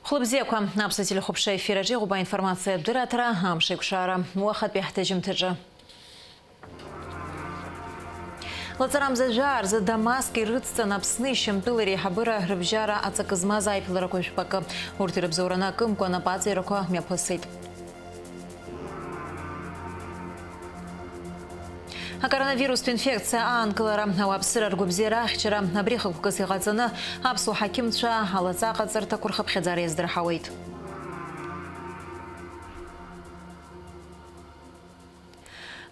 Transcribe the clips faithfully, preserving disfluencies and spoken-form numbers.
Хәлыбзиақәа, аԥсуа телехәаԥшра ефир аҿы иҟоуп аинформациатә дырраҭара, амш еиқәшара, уахатәи ҳҭыжьымҭаҿы. Лаҵарамза жәаа рзы Дамаск ирыцҵан Аԥсни Шьамтәыла реиҳабыра рыбжьара аҵакы змаз аиԥыларақәа жәпакы. Урҭ ирыбзоураны акымкәа анапаҵаҩрақәа мҩаԥысит. Акоронавирустә инфекциа аанкылара, ауааԥсыра ргәабзиара ахьчара, абри хықәкыс иҟаҵаны аԥсуа ҳақьымцәа алаҵа аҟаҵарҭақәа рхыԥхьаӡара иаздырҳауеит.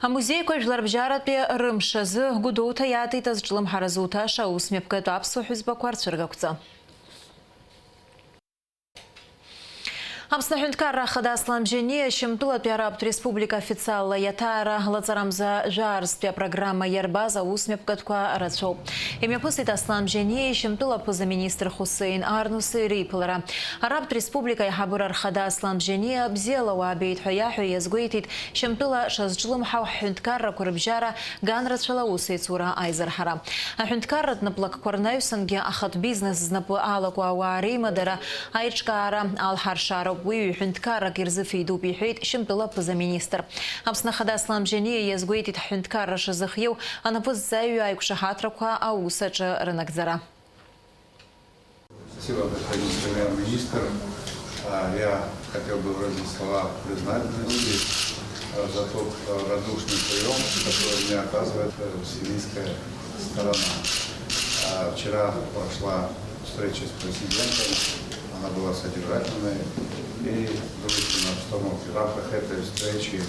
Амузеиқәа жәларбжьаратәи рымш азы Гәдоуҭа иаатит азҿлымҳара зуҭаша аусмҩаԥгатә аԥсуа ҳәызбақәа рцәыргақәҵа. Аԥсны аҳәынҭқарра ахада Аслан Бжьаниа Шьамтәылатәи Арабтә Республика официалла иаҭаара лаҵарамза жәаарстәи апрограмма иарбаз аусмҩаԥгатәқәа рацәоуп. Имҩаԥысит Аслан Бжьаниеи Шьамтәыла аԥыза-министр Хусеин Арнуси реиԥылара. Арабтә Республика аиҳабыра рхада Аслан Бжьаниа бзиала уаабеит ҳәа иаҳәо иазгәеиҭеит Шьамтәыла шазҿлымҳау ҳҳәынҭқаррақәа рыбжьара ганрацәала аусеицура аизырҳара. Аҳәынҭқарратә наплакқәа рнаҩсангьы ахатә бизнес знапы алаку ауаа реимадара аиҿкаара алҳаршароуп. Уи ҩ-ҳәынҭқаррак ирзыфеидоуп, иҳәеит Шьамтәыла аԥыза-министр. Аԥсны ахада Аслан Бжьаниа иазгәеиҭеит ҳҳәынҭқарра шазыхиоу анапы зҵаҩу аиқәшаҳаҭрақәа аус аҿы рынагӡара. Спасибо, господин премьер-министр. А, я хотел бы выразить слова признательности, а, за тот, а, радушный приём, который мне оказывает, э, сирийская сторона. А, вчера прошла встреча с президентом, она была содержательной и в дружественной обстановке. В рамках этой встречи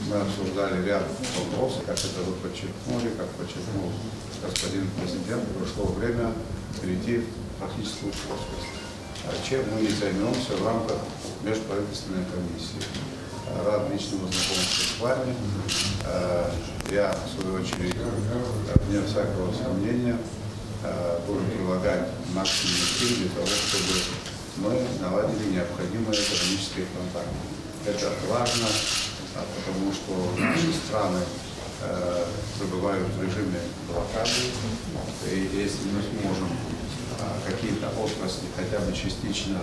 мы обсуждали ряд вопросов, как это вы подчеркнули, как подчеркнул господин президент, пришло время перейти в практическую плоскость. А чем мы и займёмся в рамках межправительственной комиссии. Рад личному знакомству с вами. Э, я, в свою очередь, э, вне всякого сомнения, э, буду прилагать максимум усилий для того, чтобы мы наладили необходимые экономические контакты. Это важно, а, потому что наши страны, э, пребывают в режиме блокады. И если мы сможем, а, какие-то отрасли хотя бы частично,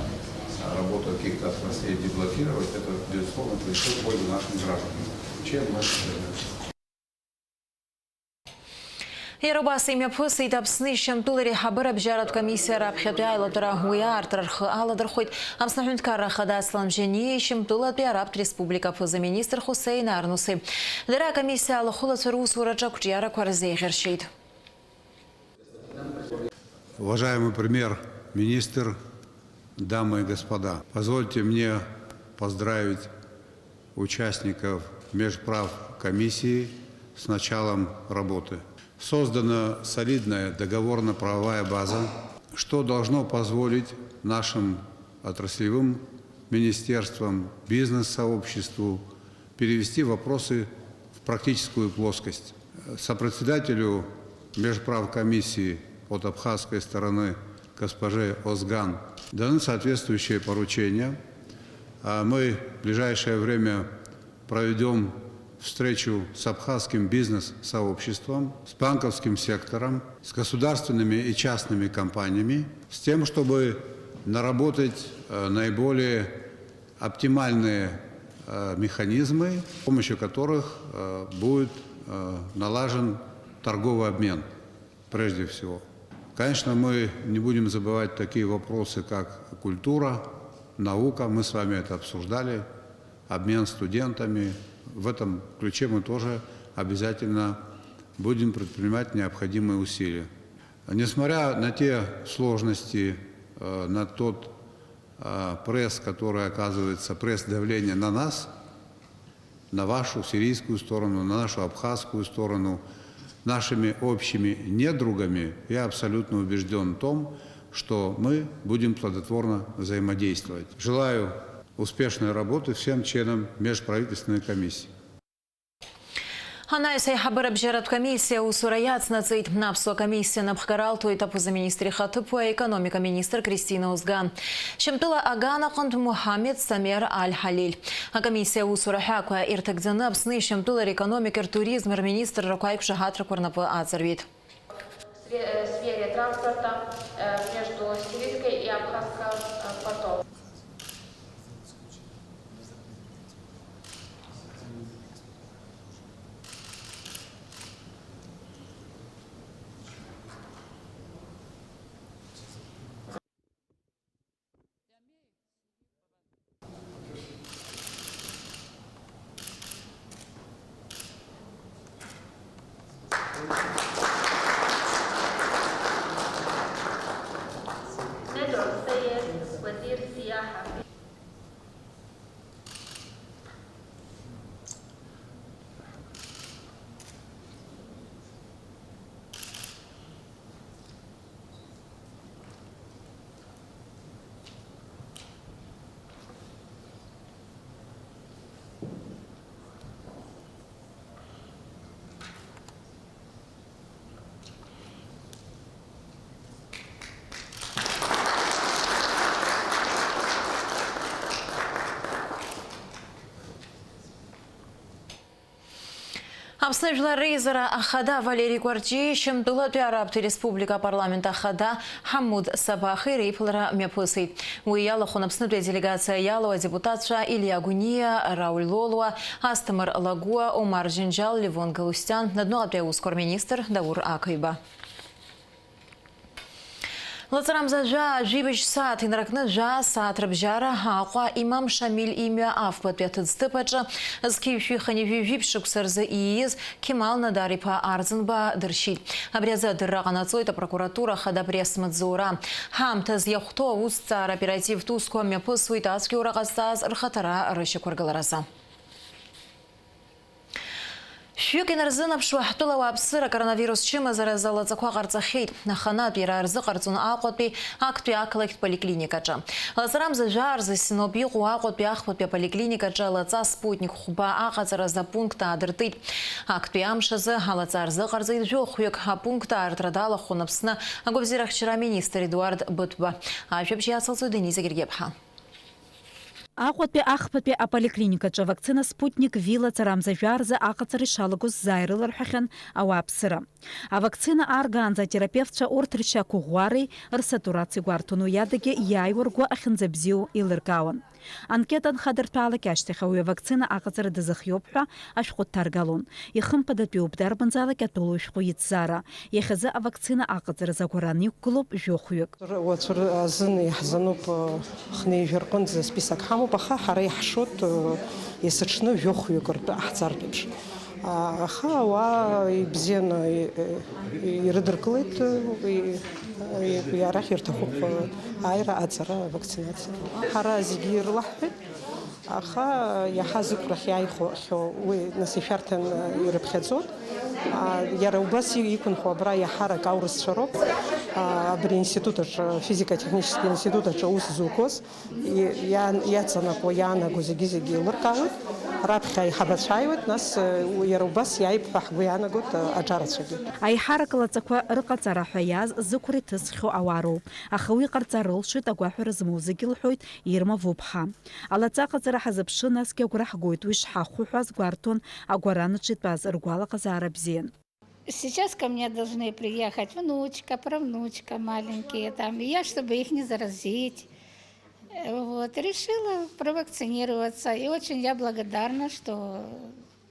а, работу каких-то отраслей деблокировать, это, безусловно, принесёт пользу нашим гражданам. Чем мы это займёмся? Иара убас имҩаԥысит Аԥсни Шьамтәылеи реиҳабыра абжьаратә комиссиа раԥхьатәи аилатәара. Уи аартра рхы аладырхәеит Аԥсны аҳәынҭқарра ахада Аслан Бжьаниеи Шьамтәылатәи Арабтә Республика аԥыза-министр Хусеин Арнуси. Дара акомиссиа алахәылацәа русураҿы ақәҿиарақәа рзеиӷьаршьеит. Уважаемый премьер-министр, дамы и господа, позвольте мне поздравить участников межправкомиссии с началом работы. Создана солидная договорно-правовая база, что должно позволить нашим отраслевым министерствам, бизнес-сообществу перевести вопросы в практическую плоскость. Сопредседателю межправкомиссии от абхазской стороны госпоже Озган даны соответствующие поручения. А мы в ближайшее время проведём встречу с абхазским бизнес-сообществом, с банковским сектором, с государственными и частными компаниями, с тем, чтобы наработать, э, наиболее оптимальные, э, механизмы, с помощью которых, э, будет, э, налажен торговый обмен, прежде всего. Конечно, мы не будем забывать такие вопросы, как культура, наука. Мы с вами это обсуждали, обмен студентами. В этом ключе мы тоже обязательно будем предпринимать необходимые усилия. Несмотря на те сложности, э, на тот, э, пресс, который оказывается, пресс-давление на нас, на вашу сирийскую сторону, на нашу абхазскую сторону, нашими общими недругами, я абсолютно убеждён в том, что мы будем плодотворно взаимодействовать. Желаю успешной работы всем членам межправительственной комиссии. Анаҩс аиҳабыра абжьаратә комиссиа аусура иацнаҵеит. Аԥсуа комиссиа напхгара алҭоит аԥыза-министр ихаҭыԥуаҩ, аекономика министр Кристина Озган. Шьамтәыла аганаҟынтә Муҳамед Самер Аль-Ҳалиль. Акомиссиа аусура ҳәақәа ирҭагӡаны Аԥсни Шьамтәыла рекономика, ртуризм, рминистррақәа аиқәшаҳаҭрақәа рнапы аҵарҩит. Сфе-, э, сфере транспорта, э, между сирийской и абхазской, э, портов. Аԥсны Жәлар Реизара Ахада Валери Кәарҷиеи Шьамтәылатәи Араптәи Республика Апарламент Ахада Ҳамуд Сабахи реиԥылара мҩаԥысит. Уи иалахәын Аԥснытәи аделегациа иалоу адепутатцәа Илиа Гәыниа, Рауль Лолуа, Асҭамыр Лагәуа, Омар Џьынџьал, Левон Галустиан, адәныҟатәи аусқәа рминистр Даур Ақыҩба. Лаҵарамза жәаа-жәибжь сааҭ инаркны, жәаа сааҭ рыбжьара Аҟәа имам Шамиль имҩа афбатәи аҭыӡҭыԥ аҿы зқьи жәшәи хынҩажәи жәиԥшь шықәса рзы ииз Кемал Надар-иԥа Арӡынба дыршьит. Абри азы адырра ҟанаҵоит апрокуратура ахада апресс-маҵзура. Ҳаамҭаз иахәҭоу аусҭҵаара оперативтә усқәа мҩаԥысуеит, ацәгьоура ҟазҵаз рхаҭара рышьақәыргыларазы. Шәҩык инарзынаԥшуа ҳтәыла ауааԥсыра коронавирус чымазаразы алаҵақәа ҟарҵахьеит. Аханатә иара рзыҟарҵон Аҟәатәи актәи ақалақьтә поликлиникаҿы. Лаҵарамза жәаа рзы синоп иҟоу Аҟәатәи ахԥатәи аполиклиникаҿы алаҵа Спутник хәба аҟаҵаразы апункт аадыртит. Актәи амш азы алаҵа рзыҟарҵеит жәохәҩык. Апункт аартра далахәын Аԥсны агәабзиарахьчара аминистр Едуард Быҭәба. Ажәабжь иацылҵоит Дениза Гергиаԥҳа. Аҟәатәи ахԥатәи аполиклиникаҿы авакцина Спутник V лаҵарамза жәаа рзы аҟаҵара ишалагоз заа ирыларҳәахьан ауааԥсыра. Авакцина аргаанӡа атерапевтцәа урҭ ршьақәыӷәӷәареи рсатурациеи гәарҭон, уи адагьы иааиуа ргәы ахьынӡабзиоу еилыркаауан. Анкета анхадырҭәаалак ашьҭахь ауаҩы авакцина аҟаҵара дазыхиоуп ҳәа ашәҟәы дҭаргалон. Ихымԥадатәиуп, дарбанзаалак атәылоу шәҟәы иҭҵаара. Иахьазы авакцина аҟаҵаразы агәаран иқәгылоуп жәохәҩык. Уаҵәы азын иаҳзануп, хнеижә рҟынӡа список ҳамоуп, аха ҳара иаҳшоит, есыҽны жәохәҩык ртәы ҟаҳҵартә еиԥш. Аха ауаа ибзианы ирыдыркылеит, арахь ирҭахуп аира аҵара, авакцинациа. Ҳара зегьы ирылаҳҳәеит. Аха иаҳа зықәрахь иааихәахьоу уи, нас, ишәарҭан ирыԥхьаӡоит. А, иара убас и-, иқәынхо абра иаҳарак аурысцәа роуп. А, абри аинститут аҿы, физика-технический институт аҿы аус зуқәоз, и-, иан-, иаҵанакуа, иаанаго зегьы-зегьы еилыркаауеит. Раԥхьа аиҳабацәа ааиуеит, нас, э, у-, иара убас иааип ҳәа ҳгәы иаанагоит, э, аҿарацәагьы. Аиҳарак лаҵақәа рыҟаҵара ҳәа иааз зықәра иҭысхьоу ауаа роуп. Аха уи ҟарҵар рылшоит агәаҳәара змоу зегьы, лҳәоит Ирма Вуԥҳа. Алаҵа аҟаҵара ҳазыԥшын, насгьы агәра ҳгоит уи шҳахәо ҳәа азгәарҭон агәаран аҿы итәаз ргәалаҟазаара бзиан. Сейчас ко мне должны приехать внучка, правнучка маленькие там, и я, чтобы их не заразить, э, вот, решила провакцинироваться. И очень я благодарна, что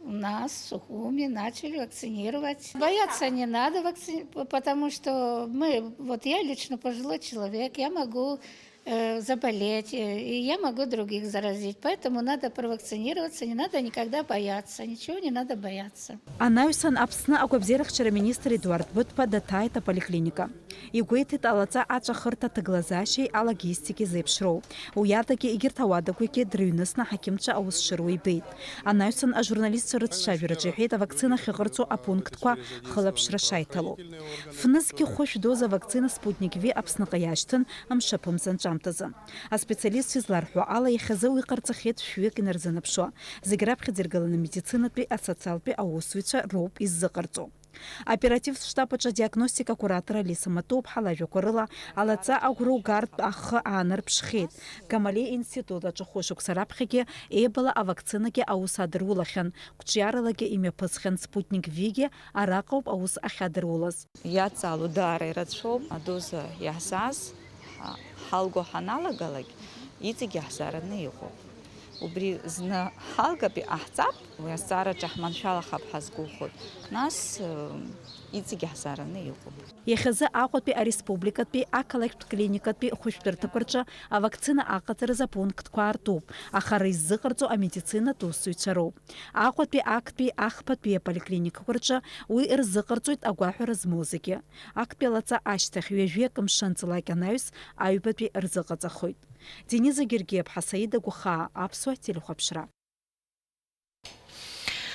у нас в Сухуми начали вакцинировать. Бояться не надо вакци-, п-, потому что мы, вот я лично пожилой человек, я могу, э, заболеть, э, и я могу других заразить. Поэтому надо провакцинироваться, не надо никогда бояться, ничего не надо бояться. Анаҩсан Аԥсны агәабзиарахьчара министр Едуард Быҭәба даҭааит аполиклиника. Игәеиҭеит алаҵа аҵәахырҭа аҭагылазаашьеи алогистикеи зеиԥшроу. Уи адагьы егьырҭ ауадақәагьы дрыҩнысны аҳақьымцәа аус шыруа ибеит. Анаҩсан ажурналистцәа рыцәцәажәараҿы иҳәеит авакцина ахьыҟарҵо апунктқәа хылаԥшра шаиҭало. Фнызқьи хәышә доза авакцина Спутник V Аԥсныҟа иаашьҭын мшаԥымза анҵәамҭазы. Аспециалистцәа изларҳәо ала, иахьазы уи ҟарҵахьеит шәҩык инарзынаԥшуа. Зегь раԥхьаӡа иргыланы амедицинатәи асоциалтәи аусзуҩцәа роуп иззыҟарҵо. Аоперативтә штаб аҿы адиагностика акуратор Алиса Матуԥҳа лажәақәа рыла, алаҵа агәра угартә ахы аанарԥшхьеит. Гамалиа институт аҿы хәышықәса раԥхьагьы Ебола авакцинагьы аус адырулахьан, қәҿиаралагьы имҩаԥысхьан Спутник V-гьы араҟоуп аус ахьадырулаз. Иаҵало даара ирацәоуп, адоза иаҳзааз, ҳа-, ҳалго ҳаналагалак, иҵегь иаҳзаараны иҟоуп. Убри зны ҳалгап, иҟаҳҵап, уи азҵаараҿы ҳманшәалахап ҳәа сгәыӷуеит. Нас, э, иҵегь иаҳзаараны иҟоуп. Иахьазы Аҟәатәи ареспубликатәи ақалақьтә клиникатәи хәышәтәырҭақәа рҿы авакцина аҟаҵаразы апунктқәа аартуп, аха рыззыҟарҵо амедицинатә усзуҩцәа роуп. Аҟәатәи, актәи, ахԥатәи аполиклиникақәа рҿы уи рзыҟарҵоит агәаҳәара змоу зегьы. Актәи алаҵа ашьҭахь ҩажәи акы мшынҵалак анаҩс аҩбатәи рзыҟаҵахоит. Дениза Гергиаԥҳа, Саида Гәхаа, Аԥсуа телехәаԥшра.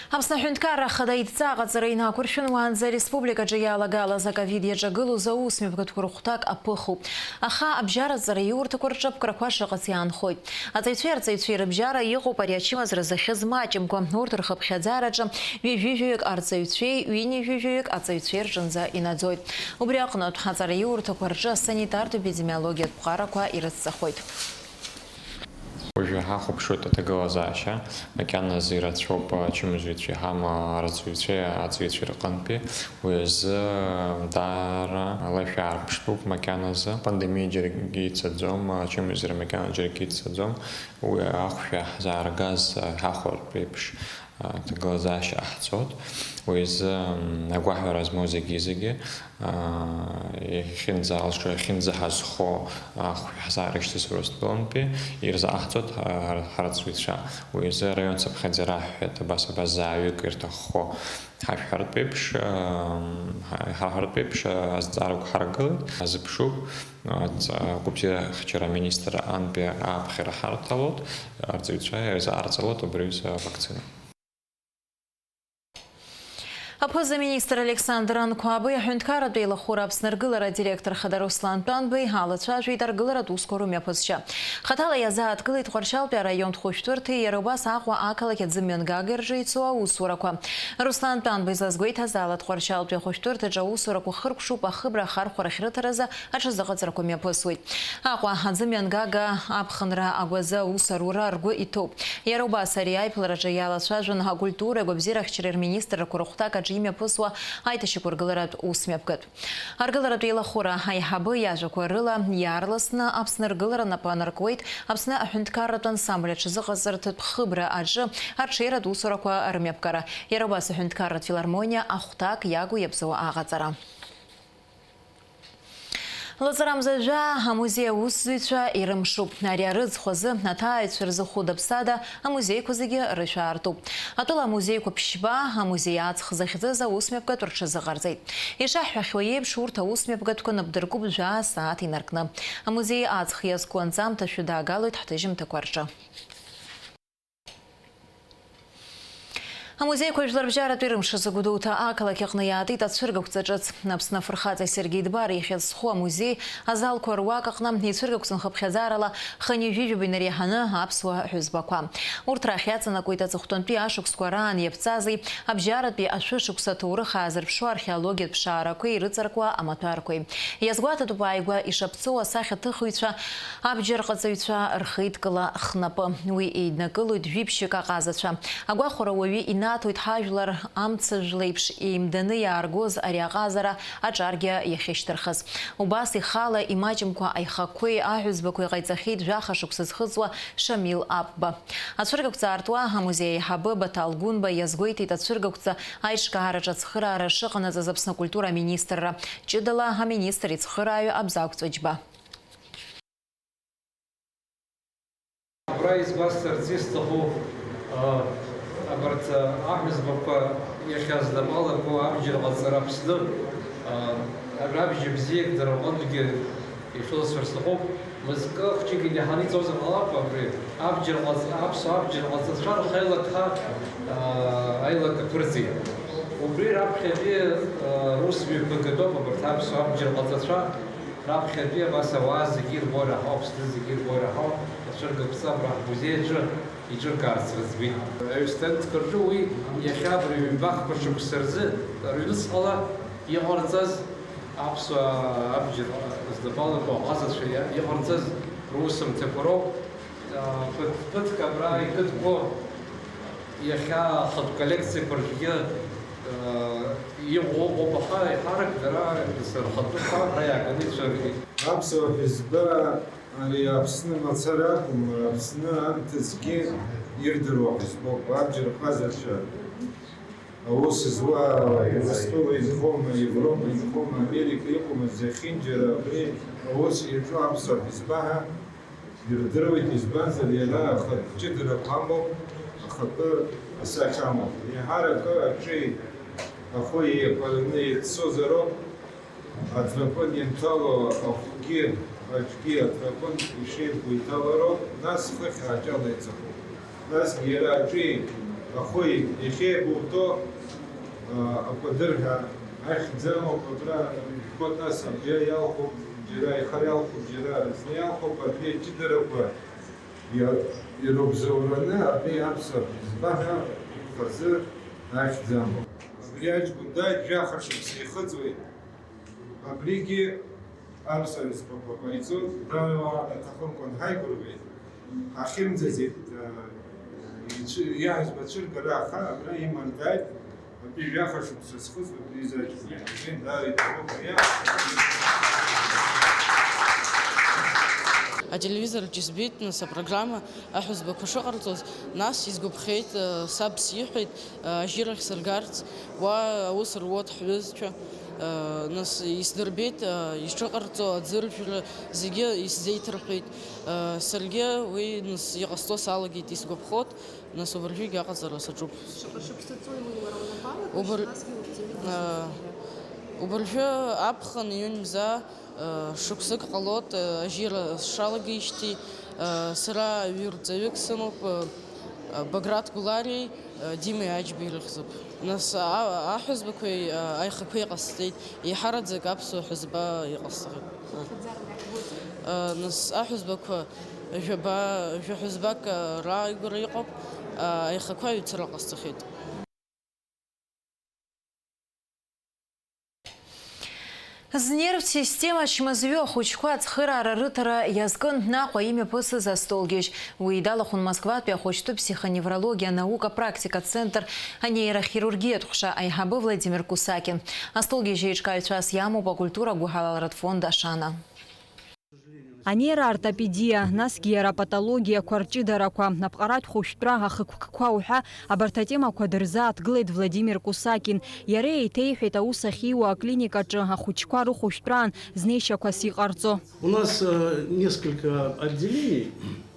Аԥсны Аҳәынҭқарра Ахада идҵа аҟаҵара инақәыршәан, уаанӡа ареспубликаҿы иалагалаз аковид иаҿагылоз аусмҩаԥгатәқәа рыхәҭак аԥыхуп. Аха абжьараҵараиурҭақәа рҿы аԥкрақәа шыҟац иаанхоит. Аҵаҩцәеи арҵаҩцәеи рыбжьара иҟоуп ари ачымазара зыхьыз маҷымкәа. Урҭ рхыԥхьаӡараҿы ҩажәи жәаҩык арҵаҩцәеи ҩынҩажәи жәаҩык аҵаҩцәеи рҿынӡа инаӡоит. Убри аҟнытә, аҵараиурҭақәа рҿы асанитартә-епидемиологиатә ԥҟарақәа ирыцҵахоит. Уажәы ҳахәаԥшуеит аҭагылазаашьа, макьаназы ирацәоуп ачымазаҩцәеи ҳама арҵаҩцәеи аҵаҩцәеи рҟынтәи, уи азы даара алашәаарԥштәуп макьаназы. Апандемиа џьаргьы ицаӡом, ачымазара макьана џьаргьы ицаӡом, уи ахәшәа ҳзааргаз ҳахәартә еиԥш, аҭагылазаашьа ҟаҳҵоит. Уи азы, м, агәаҳәара змоу зегьы-зегьы, аа, иахьынӡаалшо, иахьынӡаҳазхо ахәшә ҳзаарышьҭыз Урыстәылантәи ирзаҟаҳҵоит ҳа-, ҳарҵаҩцәа. Уи азы араион цыԥхьаӡа раҳҳәеит, абас, абас зааҩык ирҭаххо ҳашәҳәартә еиԥш, м, ҳа-, ҳаҳәартә еиԥш, азҵаарақәа ҳаргылеит, ҳазыԥшуп. Аҵ-, агәабзиахьчара аминистрра антәи ааԥхьара ҳарҭалоит, арҵаҩцәа ирзаарҵалоит убри аҩыза авакцина. Аԥыза-министр Александр Анқәабеи аҳәынҭқарратә еилахәыра Аԥсны аргылара адиректор хада Руслан Тәанбеи алацәажәеит аргыларатә усқәа рымҩаԥысшьа. Хаҭала иазааҭгылеит Тҟәарчалтәи араионтә хәышәтәырҭеи иара убас Аҟәа ақалақь аӡымҩангагеи рҿы ицо аусурақәа. Руслан Тәанба излазгәеиҭаз ала, Тҟәарчалтәи ахәышәтәырҭаҿы аусурақәа хыркәшоуп ахыбра ахархәара ахьрыҭаразы аҽазыҟаҵарақәа мҩаԥысуеит. Аҟәа аӡымҩангага аԥхынра агәазы аус арура ргәы иҭоуп. Иара убас ари аиԥылараҿы иалацәажәон акультуреи агәабзиарахьчареи рминистррақәа рыхәҭак аҿы имҩаԥысуа аиҭашьақәыргыларатә усмҩаԥгатә. Аргыларатә еилахәыра аиҳабы иажәақәа рыла, иаарласны Аԥсны аргылара напы анаркуеит Аԥсны аҳәынҭқарратә ансамбль аҽазыҟаҵарҭатә хыбра аҿы арҽеиратә усурақәа рымҩаԥгара, иара убас аҳәынҭқарратә филармониа ахәҭак иагу иабзоу аҟаҵара. Лаҵарамза жәаа амузеи аусзуҩцәа ирымшуп. Ари арыӡхә азы аҭааҩцәа рзы хәыда-ԥсада амузеиқәа зегьы рышәа аартуп. Атәыла амузеиқәа ԥшьба, амузеи аҵх захьӡыз аусмҩаԥгатә рҽазыҟарҵеит. Ишаҳҳәахьоу еиԥш, урҭ аусмҩаԥгатәқәа напдыркуп жәаа сааҭ инаркны. Амузеи аҵх иазку анҵамҭа шәыдаагалоит ҳҭыжьымҭақәа рҿы. Амузеиқәа жәларбжьаратәи рымш азы Гәдоуҭа ақалақь аҟны иаатит ацәыргақәҵа ҿыц. Аԥсны афырхаҵа Сергеи Дбар ихьӡ зху амузеи азалқәа руак аҟны ицәыргақәҵан хыԥхьаӡарала хынҩажәижәаба инареиҳаны аԥсуа ҳәызбақәа. Урҭ рахь иаҵанакуеит аҵыхәтәантәи ашықәсқәа раан иаԥҵази, абжьаратәи ашәышықәса аҭоурых аазырԥшуа археологиатә ԥшаарақәеи ирыҵаркуа амаҭәарқәеи. Иазгәаҭатәуп ааигәа ишаԥҵоу асахьаҭыхыҩцәа, абџьарҟаҵаҩцәа рхеидкыла хнапы. Уи еиднакылоит жәибжьык аҟазацәа. Агәахәара уаҩы инаҭоит ҳажәлар амцажә леиԥш еимданы иааргоз ари аҟазара аҿаргьы иахьышьҭырхыз. Убас ихала имаҷымкәа аихақәеи аҳәызбақәеи ҟаиҵахьеит жәаха шықәса зхыҵуа Шамил Аԥба. Ацәыргақәҵа аартуа амузеи аиҳабы Баҭал Гәынба иазгәеиҭеит ацәыргақәҵа аиҿкаараҿы ацхыраара шыҟанаҵаз Аԥсны акультура аминистрра. Ҷыдала аминистр ицхырааҩы Абзагә Ҵәыџьба. Абра изгәасҭарц исҭаху, а, абарҭ, а, аҳәызбақәа иахьа знапы алаку абџьар ҟаҵара Аԥсны, а, абжьы бзиак дара рҟынтәгьы ишәыласҳәар сҭахуп. Мызкы хәҷык инеиҳаны иҵозар ҟалап абри абџьар ҟаҵ-, аԥсуа абџьар ҟаҵацәа рхеилак ҳәа, а, аилак аԥырҵеит. Убри раԥхьатәи, а, рус мҩаԥгатәуп абарҭ аԥсуа абџьар ҟаҵацәа. Раԥхьатәи абас ауаа зегьы ирбо ираҳауп, Аԥсны зегьы ирбо ираҳауп, ацәыргақәҵа абра ҳмузеи аҿы иҿыркаарц рыӡбеит. Аҩсҭаа рҿы уи иахьа абри ҩбахқәа шықәса рзы рыҩныҵҟала иҟарҵаз аԥсуа абџьар знапы алаку аҟазацәа иа-, иҟарҵаз русумҭақәа роуп. Ԥыҭ-, ԥыҭк абра икыдго, иахьа ахатә коллекциақәа рҿгьы, э, иҟоу ыҟоуп, аха еиҳарак дара рхатәы ҳәа абра иааганы ицәыргеит. Аԥсуа ҳәызба ари Аԥсны мацара акәым, Аԥсны анҭыҵгьы ирдыруа ҳәызбоуп, абџьар ҟазацәа. Аус зуа Урыстәыла инхома, Европа инхома, Америка иҟоума, зехьынџьара абри аус иаҿу аԥсуа ҳәызба ҳәа ирдыруеит, избанзар, иара ахатә ҷыдарақәа амоуп, ахатәы асахьа амоуп. Еиҳаракы аҿи ахәи еиқәараны еиццозароуп. Адракон ианҭало ахәгьы аҿгьы адракон ишеибгоу иҭалароуп, нас хыхь ааҷала иҵахоуп. Насгьы иара аҿи ахәи иахьеибуто, а, акәадыр ҳәа ахьӡ амоуп, абра ижәбоит, нас абжьы иалхуп, џьара аихар иалхуп, џьара аразны иалхуп, абри аҷыдарақәа иа-, ирыбзоураны абри аԥсуа ҳәызба ҳәа хазы ахьӡ амоуп. Абри аҷкәын дааит, жәаха шықәса ихыҵуеит. Абригьы аԥсуа ҳәызбақәа ҟаиҵоит, дара уаҳа аҭахымкәан ҳаигәырӷьеит. Ахьымӡаӡеит, э, ицәы-, иаҳәызба ацәыргара аха абра иман дааит, абри жәаха шықәса зхыз абри изаҷкәын. Абри дааит, абри. Ателевизор аҿы избеит, нас, апрограмма аҳәызбақәа шыҟарҵоз, нас исгәаԥхеит, э, саб сиҳәеит, э, ажьирахь сыргарц, уа аус руот ҳҩызцәа, э, нас, исдырбеит, э, ишыҟарҵо аӡыржәра зегьы исзеиҭарҳәеит. Э, саргьы уи, нас, иҟасҵо салагеит, исгәаԥхот, нас, убыржәгьы аҟаҵара саҿуп. Шаҟа шықәса ҵуеи уи уара унапала, Убыр-, насгьы угәӡаны э, ишьҭоуп. Убыржәы аԥхын иҩымза, э, шықәсык ҟалоит, э, ажьира сшалагеижьҭеи, э, сара ҩырҵаҩык сымоуп, э, э, Баграт Гәлариеи, э, Димеи Аџьбеи рыхьӡуп. Нас а-, аҳәызбақәеи, э, аихақәеи ҟасҵеит, еиҳараӡак аԥсуа ҳәызба иҟасҵахьеит. Э, нас аҳәызбақәа жәаба, жәаҳәызбак, э, рааигәара иҟоуп, э, аихақәа ҩцара ҟасҵахьеит. Знервтә система чмазаҩу ахәыҷқәа ацхыраара рыҭара иазкын Аҟәа имҩаԥысыз астолгьежь. Уи далахәын Москватәи ахәыҷтәы психоневрологиа анаука практика центр анеирохирургиатә ҟәша аиҳабы Владимир Кусакин. Астолгьежь еиҿкааҩцәас иамоуп акультура гәыҳалалратә фонд Ашана. Анеира ортопедиа, насгьы иара апатологиақәа рҷыдарақәа, аԥҟаратә хәышәтәра, ахықәкқәа уҳәа, абарҭ атемақәа дырзааҭгылеит Владимир Кусакин. Иара еиҭеиҳәеит аус ахьиуа аклиникаҿы ахәыҷқәа рыхәышәтәраан знеишьақәас иҟарҵо. У нас, э, несколько отделений.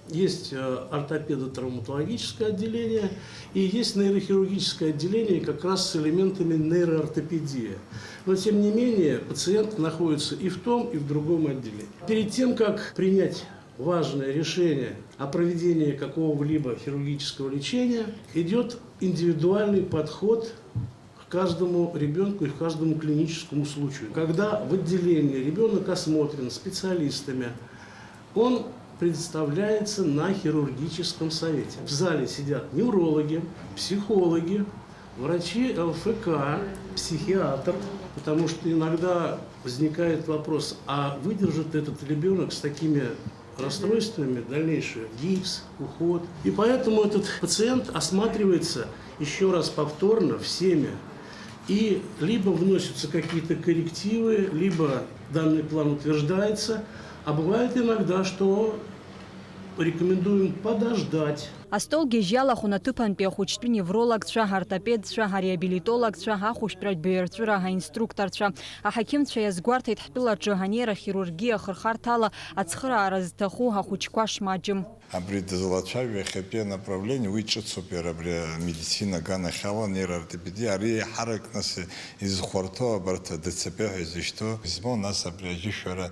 Есть, э, ортопедо-травматологическое отделение и есть нейрохирургическое отделение как раз с элементами нейроортопедии. Но тем не менее пациент находится и в том, и в другом отделении. Перед тем, как принять важное решение о проведении какого-либо хирургического лечения, идет индивидуальный подход к каждому ребенку и к каждому клиническому случаю. Когда в отделении ребенок осмотрен специалистами, он представляется на хирургическом совете. В зале сидят неврологи, психологи, врачи ЛФК, психиатр, потому что иногда возникает вопрос, а выдержит этот ребенок с такими расстройствами дальнейшее, гипс, уход. И поэтому этот пациент осматривается еще раз повторно всеми. И либо вносятся какие-то коррективы, либо данный план утверждается. А бывает иногда, что рекомендуем подождать. Астолгьежь иалахәын аҭыԥантәи ахәыҷтәы неврологцәа, ортопедцәа, ареабилитологцәа, ахәышәтәратә баҩрҵәыра аинструкторцәа. Аҳақьымцәа иазгәарҭеит ҳтәылаҿы анеирохирургиа ахырхарҭала ацхыраара зҭаху ахәыҷқәа шмаҷым. Абри дызлацәажәо иахьатәи анаправление, уи ҿыцуп иара абри амедицина аганахьала, анеироортопедиа, ари еиҳарак нас изхәарҭоу абарҭ ДЦП ҳәа изышьҭоу измоу, нас абри ажьышәара,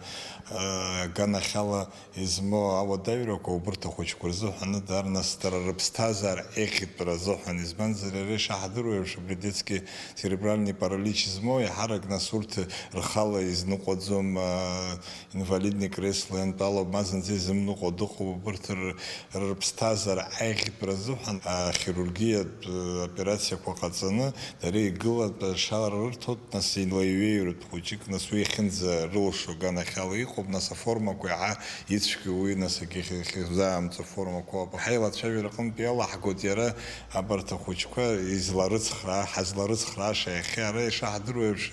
э, аганахьала измоу ауадаҩрақәа убырҭ ахәыҷқәа рзыҳәан, дар, нас дара рыԥсҭазаара еиӷьтәра азыҳәан, избанзар, иара ишаҳдыруа еиԥш, абри детский церебральный паралич змоу, еиҳарак нас урҭ рхала изныҟәаӡом, а, инвалидный кресло иантәалоуп, ма зынӡа изымныҟәо дыҟоуп, убырҭ р-, рыԥсҭазаара аиӷьтәра азыҳәан, ахирургиатә, э, операциақәа ҟаҵаны, дара игылатәы ашара рырҭоит, нас илеиҩеироуп хәыҷык, нас уи иахьынӡарылшо аганахьала иҟоуп, нас аформақәа иаҳа ицәгьоу уи, нас акгьы хи-, хи-, хьзаамҵо аформақәоуп. Ҳаилацәажәара аҟынтә иалаҳгоит иара абарҭ ахәыҷқәа изларыцхраа, ҳазларыцхрааша иахьа ара ишаҳдыруа еиԥш,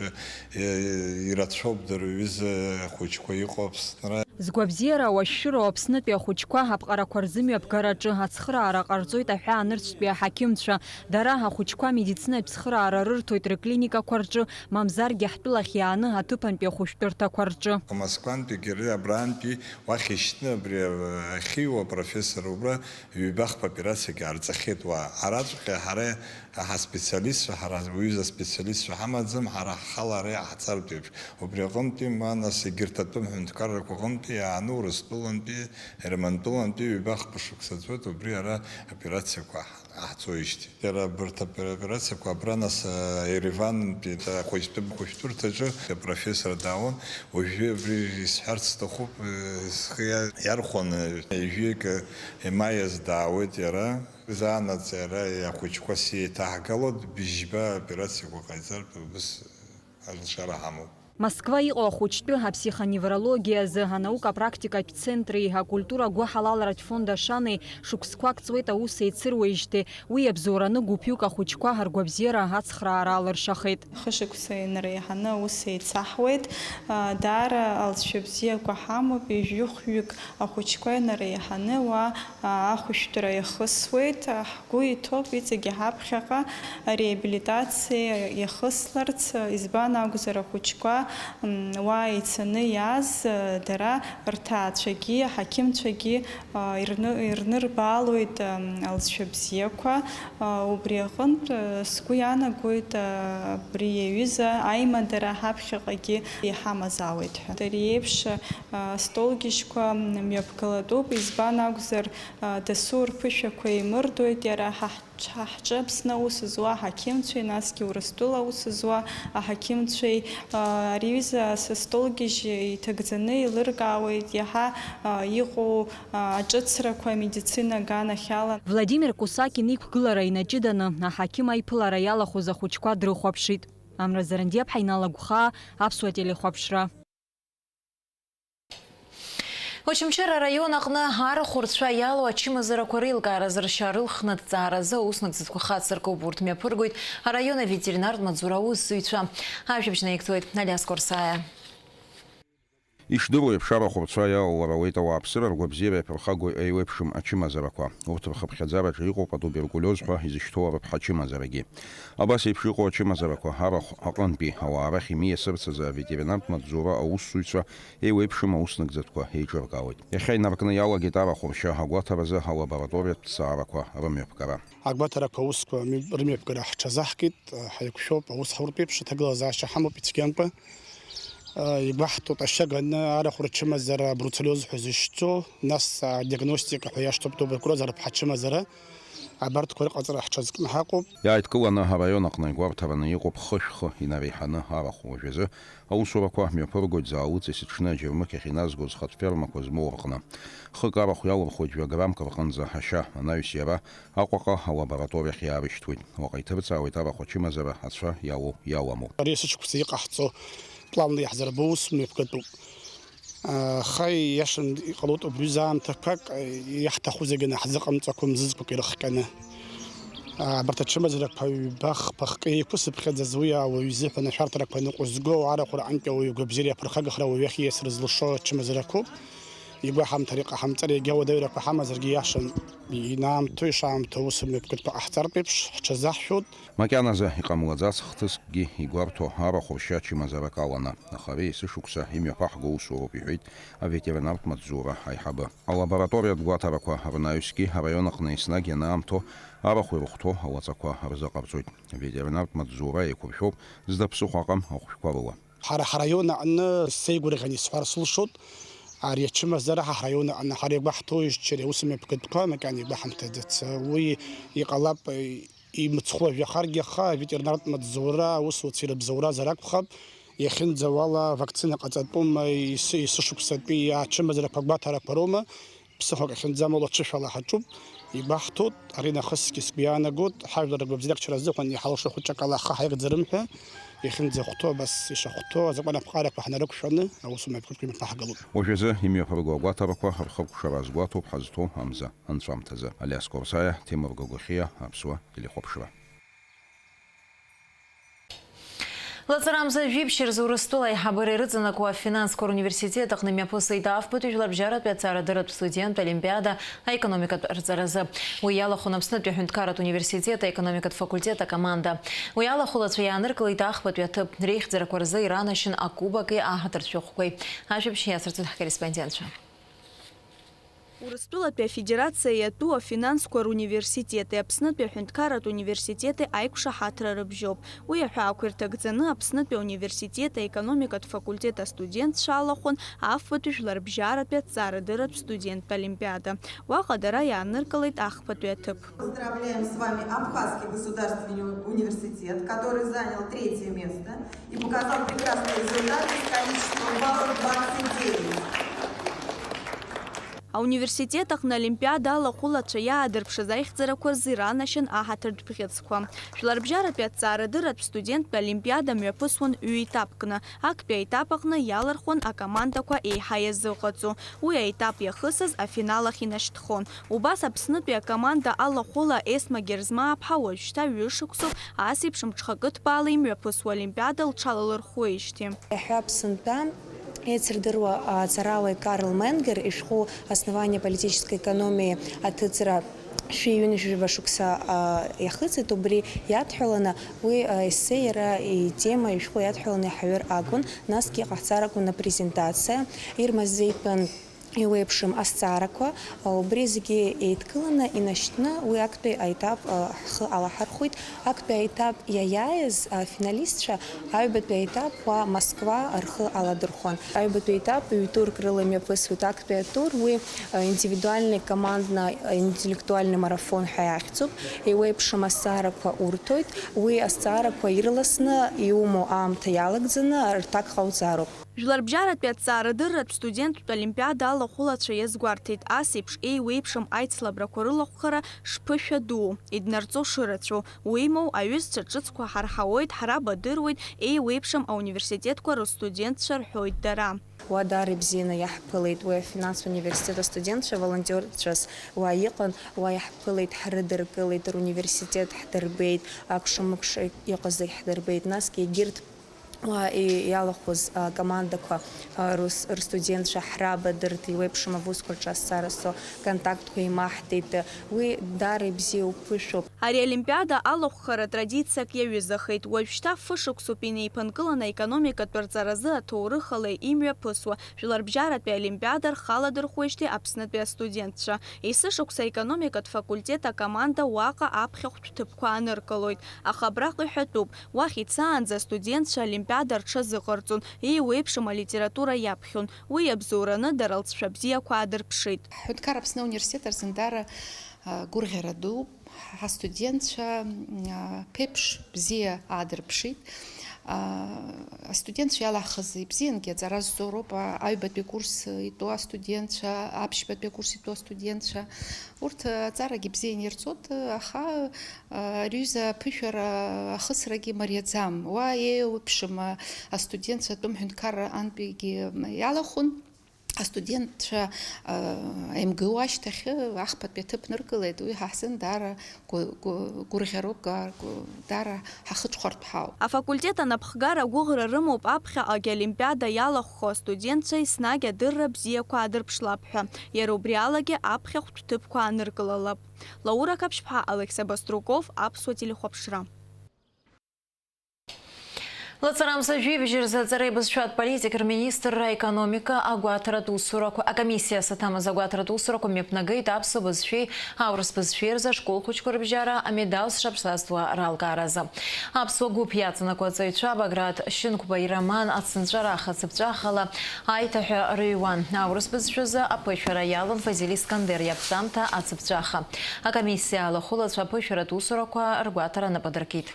э, ирацәоуп дара ҩыза ахәыҷқәа иҟоу Аԥсынра. Згәабзиара ауашәшәыроу Аԥснытәи ахәыҷқәа аԥҟарақәа рзымҩаԥгараҿы ацхыраара ҟарҵоит аҳәаанырцәтәи аҳақьымцәа. Дара ахәыҷқәа амедицинатә цхыраара рырҭоит рыклиникақәа рҿы, мамзаргьы ҳтәылахь иааны аҭыԥантәи ахәышәтәырҭақәа рҿы. Москвантәигьы ари абрантәи уахь ишьҭны абри ахьиуа апрофессор убра ҩбахԥа операциагьы ҟарҵахьеит уа. Араҵәҟьа ҳара ҳаспециалистцәа, ҳара уҩыза специалистцәа ҳамаӡам, ҳара ҳхала ара иҟаҳҵартә еиԥш. Убри аҟынтәи, ма, нас, егьырҭ атәым ҳәынҭқаррақәа рҟынтәи иааны Урыстәылантәи, Ермантәылантәи ҩбахԥа шықәса ҵуеит убри ара операциақәа ҳ-, ҳаҳҵоижьҭеи. Иара абарҭ апер-, операциақәа абра, нас, а, Еревантәи, а, ахәыҷтәы-, ахәыҷтәырҭаҿы апрофессор даауан, уажәы абри исҳәарц сҭахуп, э, схы иа-, иархәаны, ҩажәаҩык, э, имаиаз даауеит иара. Заанаҵ иара ахәыҷқәа сеиҭаҳгалоит, быжьба операциақәа ҟаиҵартә убыс алшара ҳамоуп. Москва иҟоу ахәыҷтәы аԥсихоневрологиа азы анаука-практикатә центри акультура гәыҳалалратә фонд Ашани шықәсқәак ҵуеит аус еицыруеижьҭеи, уи иабзоураны гәыԥҩык ахәыҷқәа ргәабзиара ацхраара алыршахеит. Хышықәса инареиҳаны аус еицаҳуеит. Даара алҵшәа бзиақәа ҳамоуп, ҩажәихәҩык ахәыҷқәа инареиҳаны уа ахәышәтәра иахысуеит. Ҳгәы иҭоуп иҵегьы ҳаԥхьаҟа ареабилитациа иахысларц, избан акәзар, ахәыҷқәа, м, уа ицаны иааз, дара рҭаацәагьы, аҳақьымцәагьы, а, ирны-, ирнырбаалоит, ам, алҵшәа бзиақәа. А, убри аҟынтә, а, сгәы иаанагоит, а, абри аҩыза аимадара ҳаԥхьаҟагьы иҳамазаауеит ҳәа. Ари еиԥш, а, столгьежьқәа мҩаԥгалатәуп, избан акәзар, а, дасу рԥышәақәа еимырдоит, иара ҳа ҳҿы Аԥсны аус зуа аҳақьымцәеи, насгьы Урыстәыла аус зуа аҳақьымцәеи, а, ари аҩыза ас-, астолгьежь иҭагӡаны еилыркаауеит иаҳа, а, иҟоу, а, аҿыцрақәа амедицина аганахьала. Владимир Кусакин иқәгылара инаҷыданы, аҳақьым аиԥылара иалахәыз ахәыҷқәа дрыхәаԥшит. Амра Зарандиаԥҳа, Инал Агәхаа, Аԥсуа телехәаԥшра. Очамчыра араион аҟны арахә рцәа иалоу ачымазарақәа реилкааразы ршьа рылхны аҭҵааразы аус нагӡатәқәа хацыркуп. Урҭ мҩаԥыргоит араион аветеринартә маҵзура аусзуҩцәа. Ажәабжь наигӡоит Алиас Корсаиа. Ишдыру еиԥш, арахә рцәа иалалар ауеит ауааԥсыра ргәабзиара иаԥырхагоу еиуеиԥшым ачымазарақәа. Урҭ рхыԥхьаӡараҿы иҟоуп атуберкулиоз ҳәа изышьҭоу арыԥҳа чымазарагьы. Абас еиԥш иҟоу ачымазарақәа арахә аҟынтәи ауаа рахь имиасырц азы аветеринартә маҵзура аусзуҩцәа еиуеиԥшым аус нагӡатәқәа еиҿыркаауеит. Иахьа инаркны иалагеит арахә ршьа агәаҭаразы алабораториатә ҭҵаарақәа рымҩаԥгара. Агәаҭарақәа аусқәа рымҩаԥгара ҳҽазаҳкит, ҳаиқәшәоуп, аус ҳауртә еиԥш, аҭагылазаашьа ҳамоуп ицәгьамкәа. Игәаҳҭоит ашьа ганы арахә рчымазара, бруцеллез ҳәа зышьҭоу, нас адиагностика ҳәа иашьҭоуп туберкулиоз арыԥҳа чымазара. Абарҭқәа рыҟаҵара ҳҽазкны ҳаҟоуп. Иааидкыланы араион аҟны игәарҭараны иҟоуп хышә-хы инареиҳаны арахә. Уажәазы аусурақәа мҩаԥыргоит Заалыҵ есыҽны аџьармыкьахь иназгоз хатә фермақәа змоу рҟны. Хык арахә иалырхуеит жәа граммк рҟынӡа ашьа, анаҩс иара Аҟәаҟа алабораториахь иаарышьҭуеит. Уаҟа иҭырҵаауеит арахә ачымазара ацәа иалоу иаламоу. Ари есышықәса иҟаҳҵо планла иаҳзырбо ус мҩаԥгатәуп. Аха ииашан иҟалоит убри аамҭақәак, иаҳҭаху зегьы наҳзыҟамҵақәо мзызқәак ирыхҟьаны. Абарҭ ачымазарақәа ҩба-хԥа хкы еиқәысыԥхьаӡаз уи ауаҩы изыҳәан ашәарҭарақәа ныҟәызго, арахә рҟынтәи ауаҩы агәабзиара иаԥырхагахара ауаҩы иахь ииасра зылшо ачымазарақәоуп. Игәаҳамҭар иҟаҳамҵар, иагьа уадаҩрақәа ҳамазаргьы ииашан, инаамҭоу ишаамҭоу аус мҩаԥгатәқәа ҟаҳҵартә еиԥш ҳҽазаҳшәоит. Макьаназы иҟамлаӡац хҭыскгьы игәарҭо арахә ршьа ачымазарак аланы, аха ари есышықәса имҩаԥаҳго усуроуп, иҳәеит аветеринартә маҵзура аиҳабы. Алабораториатә гәаҭарақәа рнаҩсгьы араион аҟны еснагь ианаамҭоу арахә ирыхәҭоу ауаҵақәа рзыҟарҵоит. Аветеринартә маҵзура еиқәыршәоуп зда ԥсыхәа ыҟам ахәшәқәа рыла. Ҳара ҳраион аҟны сеигәырӷьан исҳәар сылшоит, ари ачымазара ҳа ҳраион аҟны ҳара игәаҳҭоижьҭеи ари аус мҩаԥгатәқәа макьана игәаҳамҭаӡац. Уи иҟалап, имыцхәы ажәахаргьы, аха аветеринартә маҵзура аусуцәа ирыбзоуразар акәхап, иахьынӡауала авакцина ҟаҵатәума, ес-, есышықәсатәи ачымазарақәа гәаҭарақәа роума, Ԥсыхәак ахьынӡамоу аҽышәала ҳаҿуп, игәаҳҭоит, ари нахысгьы сгәы иаанагоит, ҳажәлар ргәабзиарак рзыҳәан иҳалшо хәыҷык ала ахы ҳаигӡарым ҳәа, иахьынӡахәҭоу абас ишахәҭоу азакәан аԥҟарақәа ҳнарықәшәаны аус мҩаԥгатәқәа имҩаԥаҳгалоит. Уажәазы имҩаԥырго агәаҭарақәа рхыркәшара азгәаҭоуп ҳазҭоу амза анҵәамҭазы. Алиас Корсаиа, Ҭемыр Гогохиа, Аԥсуа телехәаԥшра. Лаҵарамза жәибжь рзы Урыстәыла аиҳабыра ирыҵанакуа афинансқәа руниверситет аҟны имҩаԥысит афбатәи жәларбжьаратәи аҵарадырратә студенттә олимпиада аекономикатә рҵаразы. Уи иалахәын Аԥснытәи аҳәынҭқарратә университет аекономикатә факультет акоманда. Уи алахәылацәа иааныркылеит ахԥатәи аҭыԥ, реихьӡарақәа рзы иранашьан акубоки аҳаҭыртә шәҟәқәеи. Ажәабжь иацырҵоит ҳкорреспондентцәа. Урыстәылатәи Афедерациа иатәу афинансқәа руниверситети Аԥснытәи аҳәынҭқарратә университети аиқәшаҳаҭра рыбжьоуп. Уи аҳәаақәа ирҭагӡаны Аԥснытәи ауниверситет аекономикатә факультет астудентцәа алахәын афбатәи жәларбжьаратәи аҭҵаарадырратә студенттә олимпиада. Уаҟа дара иааныркылеит ахԥатәи аҭыԥ. Поздравляем с вами Абхазский государственный университет, который занял третье место и показал прекрасные результаты с количеством баллов двадцать девять. Ауниверситет аҟны олимпиада алахәылацәа иаадырԥшыз аихьӡарақәа рзы иранашьан аҳаҭыртә бӷьыцқәа. Жәларбжьаратәи аҭҵаарадырратә студенттә олимпиада мҩаԥысуан ҩ-етапкны. Актәи аетап аҟны иалырхуан акомандақәа еиҳа иазыҟаҵо. Уи аетап иахысыз афинал ахь инашьҭхон. Убас Аԥснытәи акоманда алахәыла Есма Герзмааԥҳа уажәшьҭа ҩышықәсоуп ас еиԥш мҽхакы ҭбаала имҩаԥысуа олимпиада лҽалалырхуеижьҭеи. Иаҳҳәап, сынтәа еицырдыруа аҵарауаҩ Карл Менгер ишәҟәы «Основания политической экономии» аҭыҵра шәи ҩынҩажәи жәаба шықәса, а, иахыҵит, убри иадҳәаланы уи, а, есе иара итема ишәҟәы иадҳәаланы иҳаҩыр акәын, насгьы иҟаҳҵар акәын апрезентациа, ирмазеитәын еиуеиԥшым азҵаарақәа, а, убри зегьы еидкыланы инашьҭны уи актәи аетап, а, ҳхы алаҳархәит. Актәи аетап иаиааиз афиналистцәа аҩбатәи аетап уа Москва рхы аладырхәон. Аҩбатәи аетап ҩ-турк рыла имҩаԥысуеит. Актәи атур уи, а, индивидуальный, командно-интеллектуальный марафон ҳәа иахьӡуп. Еиуеиԥшым азҵаарақәа урҭоит. Уи азҵаарақәа ирласны иумоу аамҭа иалагӡаны рҭак ҟауҵароуп. Жәларбжьаратәи аҭҵаарадырратә студенттә олимпиада алахәылацәа иазгәарҭеит, ас еиԥш еиуеиԥшым аицлабрақәа рылахәхара шԥышәа дуу, иднарҵо шырацәоу, уимоу, аҩызцәа ҿыцқәа ҳарҳауеит, ҳрабадыруеит, еиуеиԥшым ауниверситетқәа рыстудентцәа рҳәоит дара. Уа даара ибзианы иаҳԥылеит уи афинанстә университет астудентцәа волонтерцәас уа иҟан, уа иаҳԥылеит, ҳрыдыркылеит, руниверситет ҳдырбеит, акәша-мыкәша иҟаз зегь ҳдырбеит, насгьы егьырҭ уа и-, иалахәыз, а, командақәа, а, рус-, рстудентцәа ҳрабадырт, еиуеиԥшым авусқәа рҿы азҵаара зцо контактқәа еимаҳдеит. Уи даара ибзиоу ԥышәоуп. Ари олимпиада алахәхара традициак иаҩызахеит. Уажәшьҭа фышықәсоуп инеиԥынкыланы аекономикатә рҵаразы аҭоурыхала имҩаԥысуа Жәларбжьаратәи олимпиада рхаладырхәеижьҭеи Аԥснытәи астудентцәа. Есышықәса аекономикатә факультет акоманда уаҟа аԥхьахәтә ҭыԥқәа аныркылоит. Аха абраҟа иҳәатәуп, уахь ицаанӡа астудентцәа олимпиада рҽазыҟарҵон, еиуеиԥшым алитература иаԥхьон. Уи иабзоураны дара лҵшәа бзиақәа аадырԥшит. Ҳҳәынҭқар Аԥсны ауниверситет рзын даара, а, гәырӷьара дууп. Ҳастудентцәа, а, ԥеиԥш бзиа аадырԥшит. А, астудентцәа иалаҳхыз ибзиангьы аҵара зҵо роуп, а, аҩбатәи акурс итәоу астудентцәа, аԥшьбатәи акурс итәоу астудентцәа. Урҭ аҵарагьы бзианы ирҵоит, аха, а, ари аҩыза аԥышәара ахысрагьы мариаӡам. Уа еиуеиԥшым, а, астудентцәа атәым ҳәынҭқарра антәигьы иалахәын. Астудентцәа, а, М Г У ашьҭахь ахԥатәи аҭыԥ ныркылеит, уи ҳа ҳзын даара гәы-, гәы-, гәырӷьароуп, га-, гәы-, даара ҳахыҽхәартә ҳауп. Афакультет анапхгара агәыӷра рымоуп аԥхьаҟагь олимпиада иалахәхо астудентцәа еснагь адырра бзиақәа аадырԥшлап ҳәа. Иара убри алагьы аԥхьахәтә ҭыԥқәа ааныркылалап. Лаура Қаԥшьԥҳа, Алықьса Баструков, Аԥсуа телехәаԥшра. Лаҵарамза жәибжь рзы аҵареи абызшәатә политикеи рминистрра аекономика агәаҭаратә усурақәа, акомиссиа асаҭамыз агәаҭаратә усурақәа мҩаԥнагеит аԥсуа бызшәеи аурыс бызшәеи рзы ашкол хәыҷқәа рыбжьара амедал зҽаԥсазтәуа ралкааразы. Аԥсуа гәыԥ иаҵанакуа аҵаҩцәа Баграт Шьынқәба ироман Ацынҵәарах ацыԥҵәахала аиҭаҳәа рыҩуан. Аурыс бызшәазы аԥышәара иалан Фазиль Искандер иаԥҵамҭа ацыԥҵәаха. Акомиссиа алахәылацәа аԥышәаратә усурақәа ргәаҭара нап адыркит.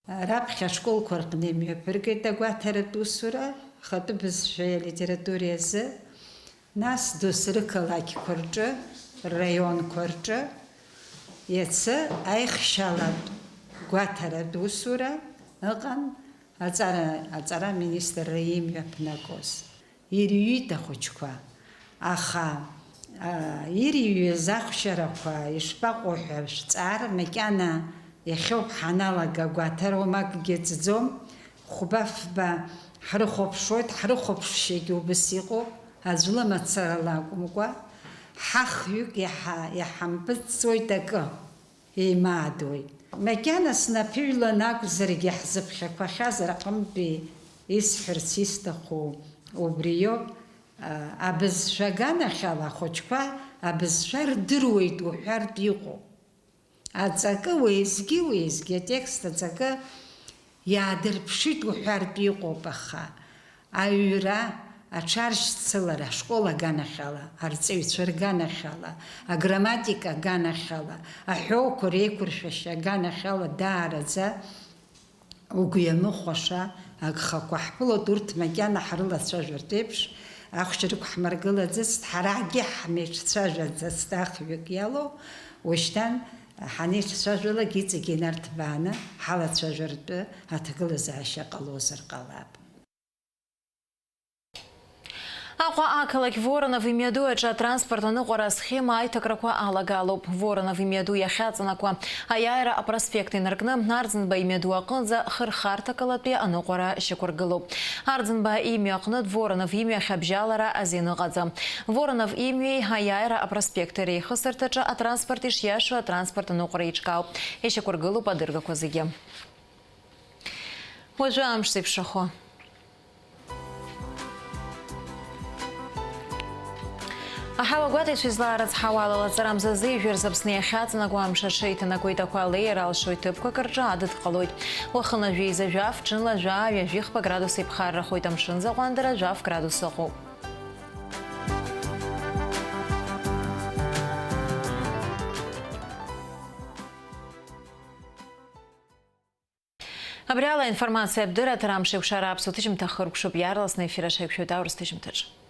Раԥхьа ашколқәа рҟны имҩаԥыргеит агәаҭаратә усура, ахатәы бызшәеи алитературеи азы, нас досу рықалақьқәа рҿы, рраионқәа рҿы, иацы аихшьалатә гәаҭаратә усура ыҟан аҵара, аҵара аминистрра имҩаԥнагоз. Ирҩит ахәыҷқәа, аха, а, ирҩыз ахәшьарақәа ишԥаҟоу ҳәа шәҵаар, макьана иахьоуп ҳаналага, гәаҭароума, акгьы ӡӡом, хәба-фба ҳрыхәаԥшуеит, ҳрыхәаԥшшьагьы убыс иҟоуп, аӡә лымацарала акәымкәа, ҳахҩык иаҳа-, иҳампыҵҵәоит акы. Еимаадоит. Макьана снаԥыҩлан акәзаргьы, ҳзыԥхьақәахьаз рҟынтәи исҳәарц исҭаху убриоуп, а, абызшәа аганахьала ахәыҷқәа абызшәа рдыруеит уҳәартә иҟоуп. Аҵакы уеизгьы-уеизгьы атекст аҵакы иаадырԥшит уҳәартә иҟоуп, аха аҩра, аҽаршьцылара ашкол аганахьала, арҵаҩцәа рганахьала, аграмматика аганахьала, аҳәоуқәа реиқәыршәашьа аганахьала даараӡа угәы иамыхәаша агхақәа ҳԥылоит, урҭ макьана ҳрылацәажәартә еиԥш, Ахәшьарақәа ҳмыргылаӡацт, ҳарагьы ҳмеицәажәаӡацт, ахҩык иалоу, ушьҭан ҳанеицәажәалак иҵегьы инарҭбааны ҳалацәажәартә аҭагылазаашьа ҟалозар ҟалап. Аҟәа ақалақь Воронов имҩаду аҿы атранспорт аныҟәара асхема аиҭакрақәа алагалоуп. Воронов имҩаду иахьаҵанакуа аиааира апроспект инаркны Арӡынба имҩаду аҟынӡа хырхарҭа калатәи аныҟәара шьақәыргылоуп. Арӡынба имҩа аҟнытә Воронов имҩа ахьабжьалара азин ыҟаӡам. Воронов имҩеи аиааира апроспекти реихысырҭаҿы атранспорт ишиашоу атранспорт аныҟәара еиҿкаауп. Ишьақәыргылоуп адыргақәа зегьы. Уажәы амш зеиԥшрахо. Аҳауа гәаҭаҩцәа излаарыцҳауа ала, лаҵарамзазы ижәыр заԥсны иахьаҵанакуа амш аҽеиҭанакуеит, ақәа леиара алшоит, ҭыԥқәак рҿы адыд ҟалоит. Уахынла жәеиза жәаф, ҽынла жәаа, ҩажәихԥа градус иԥхаррахоит, амшын заҟәандара жәаф градус ыҟоуп. Абри ала аинформациа абдырра аҭара амш еиқәшара аԥсуа ҭыжьымҭа хыркәшоуп, иаарласны ефир аҿы ҳаиқәшәоит аурыс ҭыжьымҭаҿ.